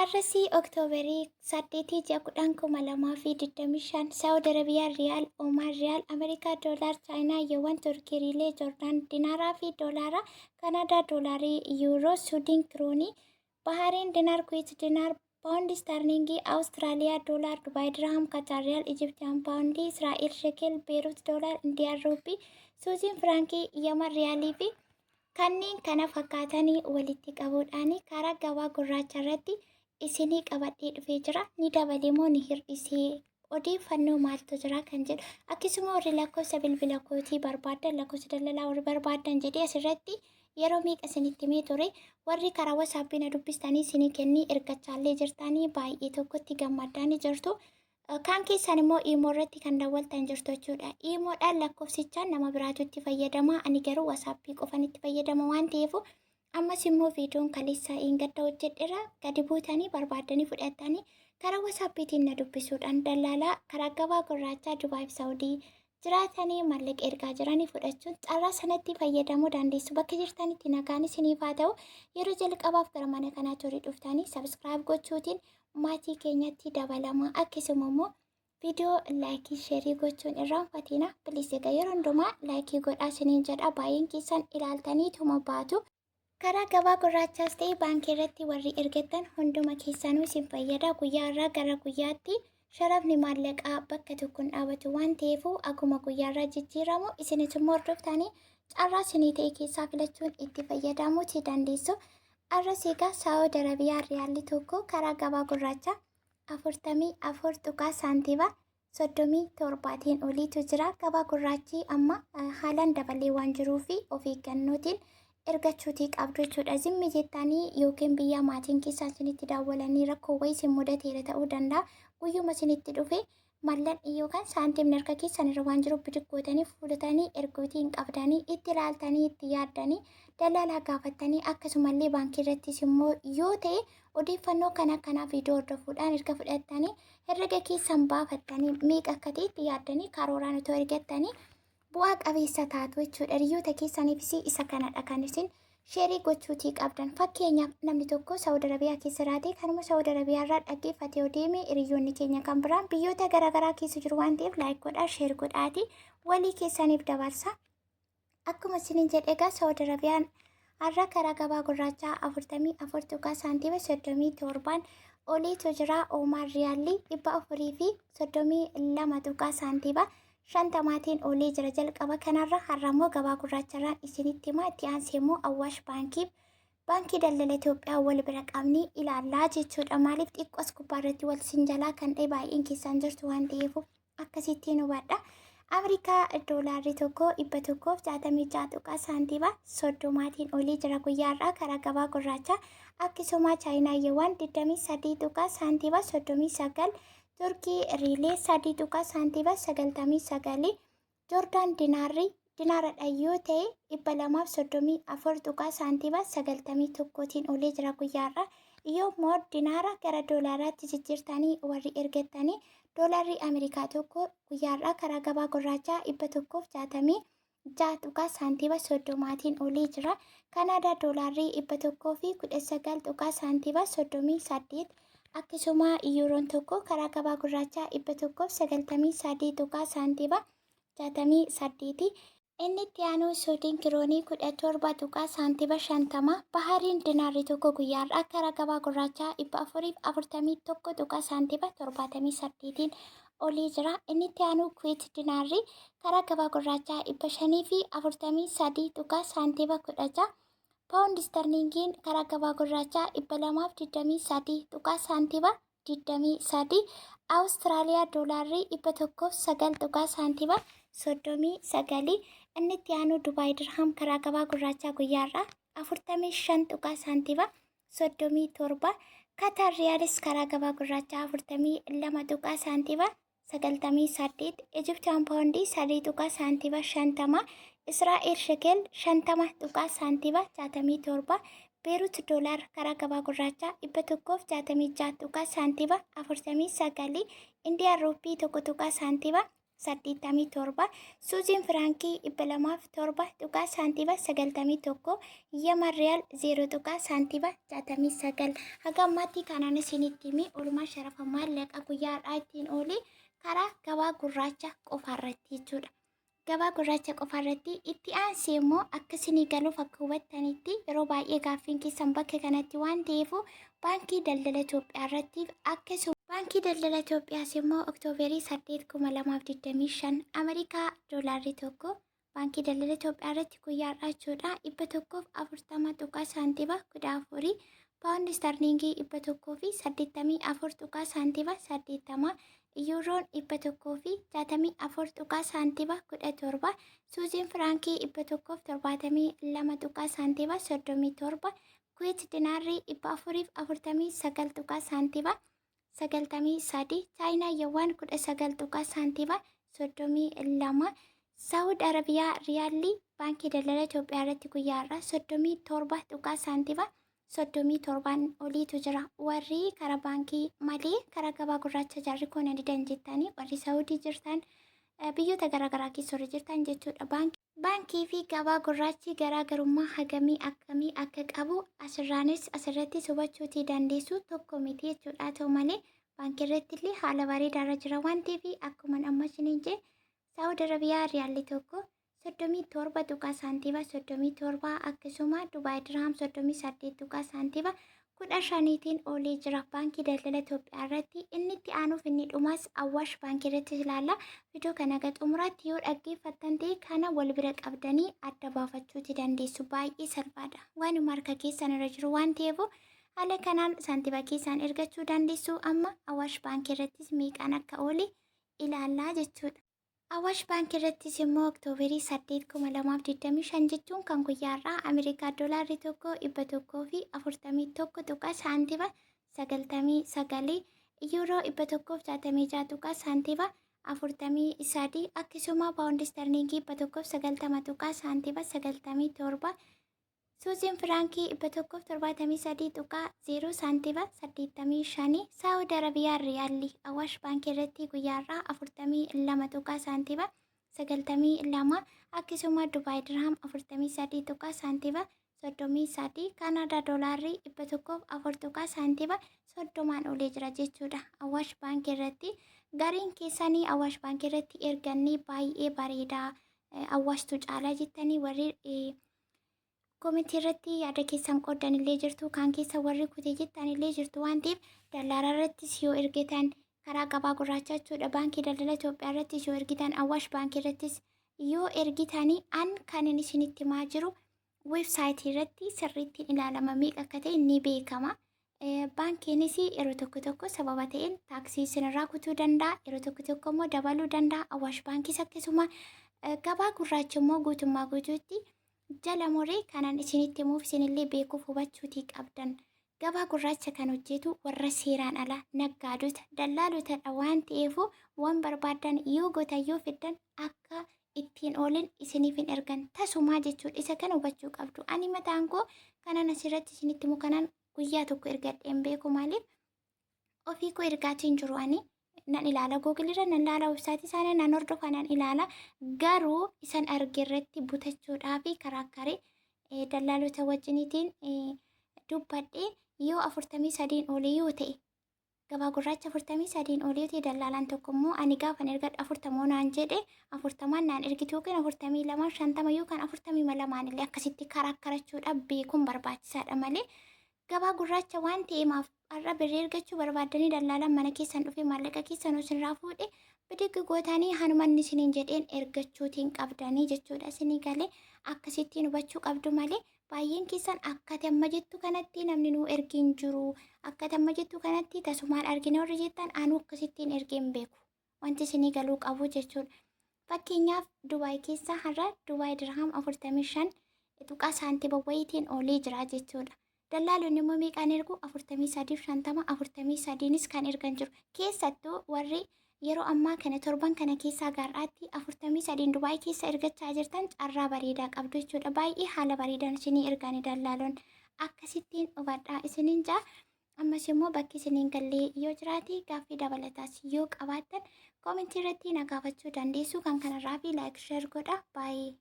Arrasii Oktoobarii 8 ji'a 10 2025 Saawud Arabiyaa Riyaal, Oomaan Riyaal, Ameerikaa Doolaar, Chaayinaa Yuwaan, Turkii Riilee, Joordaan Dinaaraa fi Doolaara, Kanaadaa Doolaarii, Yuuroo, Suudiin Kiroonii, Bahareen Dinaar, Kuweet Dinaar, Paawundi Istaarliingii, Awustiraaliyaa Doolaar, Dubaay Dirhaam, Kataar Riyaal, Ijiptiyaan Paawundii, Israa'el Shekel, Beerut Doolaar, Indiyaan Ruupii, Suuziin Firaankii, Yaman Riyaalii fi kanneen kana fakkaatanii walitti qabuudhaan karaa gabaa gurraacha irratti isinii qabadhee dhufee jira. Ni dabale moo ni hir'isee? Odeeffannoo maaltu jira kan jedhu. Akkasuma warri lakkoofsa bilbila kootii barbaaddan, lakkoofsa daldalaa warri barbaaddan jedhee asirratti yeroo meeqa isinitti himee ture. Warri karaa WhatsAppii na dubbistanii isinii kennii ergachaallee jirtanii baay'ee tokkotti gammaddaanii jirtu. Kaan keessan immoo iimoo irratti kan dawwaltan jirtu jechuudha. Iimoodhaan lakkoofsichaan nama biraatu itti fayyadama. Ani garuu WhatsAppii qofan itti fayyadama waan ta'eef, ammas immoo viidiyoon kaleessa gadda hojjedheera, gadi buutanii barbaaddanii fudhattanii karaa WhatsAppiitiin na dubbisuudhaan dallaalaa karaa gabaa gurraachaa Dubaay fi Saawudii jiraatanii maallaqa ergaa jiranii fudhachuun carraa sanatti fayyadamuu dandeessu. Bakka jirtanitti nagaan isiniif haa ta'u. Yeroo jalqabaaf gara mana kanaa torii dhuftanii subscribe gochuutiin maatii keenyatti dabalamaa. Akkasuma immoo viidiyoo like, share gochuun irraanfatina. Please, egaa yeroo hundumaa like godhaa isiniin jedha. Baay'een keessan ilaaltaniituma baatu. Karaa gabaa gurraachaas ta'e baankii irratti warri ergattan hunduma keessanuu isin fayyada. Guyyaa irraa gara guyyaatti sharafni maallaqaa bakka tokkoon dhaabatu waan ta'eef, akkuma guyyaa irraa jijjiiramu isinis immoo hordoftanii carraa isinii ta'e keessaa filachuun itti fayyadamuuti dandeessu. Arras egaa Saawud Arabiyaa riyaalli tokko karaa gabaa gurraachaa 44 tuqaa saantiima 37n oliitu jira. Gabaa gurraachi amma haalaan dabalee waan jiruu fi of eeggannootiin ergachuutii qabdu jechuudha. Zimmi jettanii yookiin biyya maatiin keessaa isinitti daawwalanii rakkoo wayii isin mudateera ta'uu danda'a. Guyyuma isinitti dhufe mallaqni yookaan saantimni harka keessan irra waan jiru bidiggootanii fuudhatanii erguutii hin qabdanii. Itti ilaaltanii, itti yaaddanii, daldalaa gaafattanii, akkasumallee baankii irrattis immoo yoo ta'e odeeffannoo kana kanaa viidiyoo hordofuudhaan erga fudhattanii, herrega keessan baafattanii, meeqa akka ta'e itti yaaddanii karooraan otoo ergattanii bu'aa qabeessa taatu jechuudha. Hiriyoota keessaniifis isa kanadha kan isin share gochuutii qabdan. Fakkeenyaaf, namni tokko Saawud Arabiyaa keessa jiraate, kanuma Saawud Arabiyaa irraa dhaggeeffatee yoo deeme, hiriyoonni keenya kan biraan biyyoota garaagaraa keessa jiru waan ta'eef, like godhaa, share godhaati walii keessaniif dabarsa. Akkuma isiniin jedhe egaa, Saawud Arabiyaan har'a karaa gabaa gurraachaa 44 tuqaa saantiima 37n oliitu jira. Oomaan riyaalli 432 tuqaa saantiima 50n olii jira jalqaba kanarra. Har'a immoo gabaa gurraacharraan isinitti hima. Itti aansee immoo Awwaash Baankii, Baankii Daldala Itoophiyaa wal bira qabnee ilaallaa jechuudha. Maaliif xiqqoo as gubbaa irratti wal sin jalaa kan ta'e baay'een keessaan jirtu waan ta'eef akkasittiin hubadha. Ameerikaa doolaarri tokko 166 tuqaa saantiima 30n olii jira guyyaarraa karaa gabaa gurraachaa. Akkasuma Chaayinaa yuwaan 23 tuqaa saantiima 39, Turkii riilee 3 tuqaa saantiima 99, Joordaan dinaarri dinaaradha yoo ta'e 234 tuqaa saantiima 91n olii jira guyyaarraa. Yoo immoo dinaara gara doolaaraatti jijjiirtanii warri ergattanii, doolaarri Ameerikaa tokko guyyaarraa karaa gabaa gurraachaa 166 tuqaa saantiima 30n olii jira. Kanaadaa doolaarri 119 tuqaa saantiima 38. Akkasuma yuuroon tokko karaa gabaa gurraachaa 193 tuqaa saantiima 68. Inni itti aanu Suudiin kiroonii 17 tuqaa saantiima 50. Bahariin dinaarri tokko guyyaarraa karaa gabaa gurraachaa 441 tuqaa saantiima 78n olii jira. Inni itti aanu Kuweet dinaarri karaa gabaa gurraachaa 543 tuqaa saantiima 16. Paawundi istarliingiin karaa gabaa gurraachaa 223 tuqaa saantiima 23. Awustiraaliyaa doolaarri 109 tuqaa saantiima 39. Inni itti aanu Dubaay dirham karaa gabaa gurraachaa guyyaarraa 45 tuqaa saantiima 37. Katar riyaalis karaa gabaa gurraachaa 42 tuqaa saantiima 98. Ijiptiyaan paawundii 3 tuqaa saantiima 50. Israa'el shekel 50 tuqaa saantiima 67. Beerut doolaar karaa gabaa gurraachaa 166 tuqaa saantiima 49. Indiyaan ruupii 1 tuqaa saantiima 87, Suuziin Firaankii 207 tuqaa saantiba 91, Yaman Riyaal 0 tuqaa saantiba 69. Haga ammaatti kanaan isinitti hime oolmaa sharafa maallaqa guyyaa har'aa ittiin oole karaa gabaa gurraacha qofaarratti jechuudha. Gabaa gurraacha qofaarratti. Itti aansee immoo akka isinii galuuf, akka hubattanitti, yeroo baay'ee gaaffiin keessan bakka kanatti waan ta'eef, Baankii Daldala Itoophiyaa irratti, akkasuma Baankii Daldala Itoophiyaas immoo Oktooberii 8 2025 Ameerikaa doolaarri tokko Baankii Daldala Itoophiyaa irratti guyyaa har'aa jechuudha 140 tuqaa saantiba 14, paawundi istarliingii 184 tuqaa saantiba 80, Yuuroon 164 tuqaa saantiba 17, Suuziin Firaankii 172 tuqaa saantiba 37, Kuweet dinaarri 449 tuqaa saantiba 93, Chaayinaa Yawaan 19 tuqaa saantiba 32, Saawud Arabiyaa Riyaalli Baankii Daldala Itoophiyaa irratti guyyaa har'aa 37 tuqaa saantiba 37n oliitu jira. Warri karaa baankii malee karaa gabaa gurraacha jarri kun na didan jettanii, warri Saawudii jirtan, biyyoota garaagaraa keessa warri jirtan jechuudha. Baankii fi gabaa gurraachi garaagarummaa hagamii akkamii akka qabu asirraanis asirrattis hubachuutii dandeessu, tokko miti jechuudha. Haa ta'u malee baankii irratti illee haala bareedaarra jira waan ta'eef, akkuma amma isiniin jedhe, Saawud Arabiyaa riyaalli tokko 37 tuqaa saantiba 37, akkasuma Dubaay Dirhaam 38 tuqaa saantiba 15tiin oolee jira Baankii Daldala Itoophiyaa irratti. Inni itti aanuuf inni dhumaas Awwaash Baankii irratti ilaalla. Viidiyoo kana haga xumuraatti yoo dhaggeeffattan ta'e, kana wal bira qabdanii adda baafachuuti dandeessu. Baay'ee salphaadha. Waanuma harka keessan irra jiru waan ta'eef, haala kanaan saantiba keessan ergachuu dandeessu. Amma Awwaash Baankii irrattis meeqaan akka oole ilaallaa jechuudha. Awaash Baankii irrattis immoo Oktoobarii 8 2025 jechuun kan guyyaa har'aa Ameerikaa doolaarri tokko 141 tuqaa saantiba 99, Yuuroo 166 tuqaa saantiba 43, akkasuma paawundi istarliingii 190 tuqaa saantiba 97, Suuziin Firaankii 173 tuqaa 0 saantiba 85, Saawud Arabiyaa Riyaalli Awaash Baankii irratti guyyaa har'aa 42 tuqaa saantiba 92, akkasuma Dubaay Dirhaam 43 tuqaa saantiba 33, Kaanaadaa doolaarri 104 tuqaa saantiba 30n oolee jira jechuudha. Awaash Baankii irratti gariin keessanii Awaash Baankii irratti ergannee baay'ee bareedaa, Awaashtu caalaa jettanii warri koomentii irratti yaada keessan qooddan illee jirtu, kaan keessa warri kute jettan illee jirtu waan ta'eef, dallaalaa irrattis yoo ergitan karaa gabaa gurraachaa jechuudha, Baankii Daldala Itoophiyaa irrattis yoo ergitan, Awaash Baankii irrattis yoo ergitanii, an kanin isinitti himaa jiru weebsaayitii irratti sirriittiin ilaalama, meeqa akka ta'e ni beekama. Baankiinis yeroo tokko tokko sababa ta'een taaksii isinirraa kutuu danda'a. Yeroo tokko tokko immoo dabaluu danda'a. Awaash Baankiis akkasuma. Gabaa gurraacha immoo guutummaa guutuutti jala muree kanan isinitti himuuf, isinillee beekuuf hubachuutii qabdan. Gabaa gurraacha kan hojjetu warra seeraan alaa naggaadota, dallaalotadha waan ta'eef, waan barbaadan yoo gootan, yoo fiddan, akka ittiin oolin isiniif hin ergan tasumaa jechuudha. Isa kana hubachuu qabdu. Ani mataan koo kanan asirratti isinitti himu kanaan guyyaa tokko ergadheen beeku. Maaliif? Ofii koo ergaatiin jiru, ani nan ilaala, Google irra nan ilaala, websaayitii isaanii nan hordofa, nan ilaala, garuu isan arge irratti butachuudhaa fi karaa karee dallaalota wajjiniitiin dubbadhee yoo 43n olii yoo ta'e, gabaa gurraacha 43n olii yoo ta'e, dallaalaan tokko immoo ani gaafan ergadhu 40 naan jedhe, 40n naan ergitu yookiin 42, 50 yookaan 42n illee akkasitti karaa karachuudhaaf beekuun barbaachisaadha malee, gabaa gurraacha waan ta'eemaaf har'a birrii ergachuu barbaaddanii dallaalaan mana keessan dhufee maallaqa keessan isinirraa fuudhe bidiggi gootanii hanuma inni isiniin jedheen ergachuutiin qabdanii jechuudha. Isinii galee? Akkasittiin hubachuu qabdu malee, baay'een keessan akkati amma jettu kanatti namni nuu ergiin jiru, akkati amma jettu kanatti tasumaan argine warri jettan, anuu akkasittiin ergeen beeku. Wanti isinii galuu qabu jechuudha. Fakkeenyaaf Dubaay keessa har'a Dubaay dirhaam 45 tuqaa saantiba wayiitiin oolee jira jechuudha. Dallaalonni immoo meeqaan ergu? 43, 50, 43nis kan ergan jiru. Keessattuu warri yeroo ammaa kana torban kana keessaa gaarraatti 43n Dubaay keessa ergachaa jirtan carraa bareedaa qabdu jechuudha. Baay'ee haala bareedaan isinii ergani dallaalonni. Akkasittiin hubadhaa isiniin jaa. Ammas immoo bakki isin hin galle yoo jiraate, gaaffii dabalataas yoo qabaattan, koomentii irratti na gaafachuu dandeessu. Kan kanarraa fi like, share godha. Baay'ee.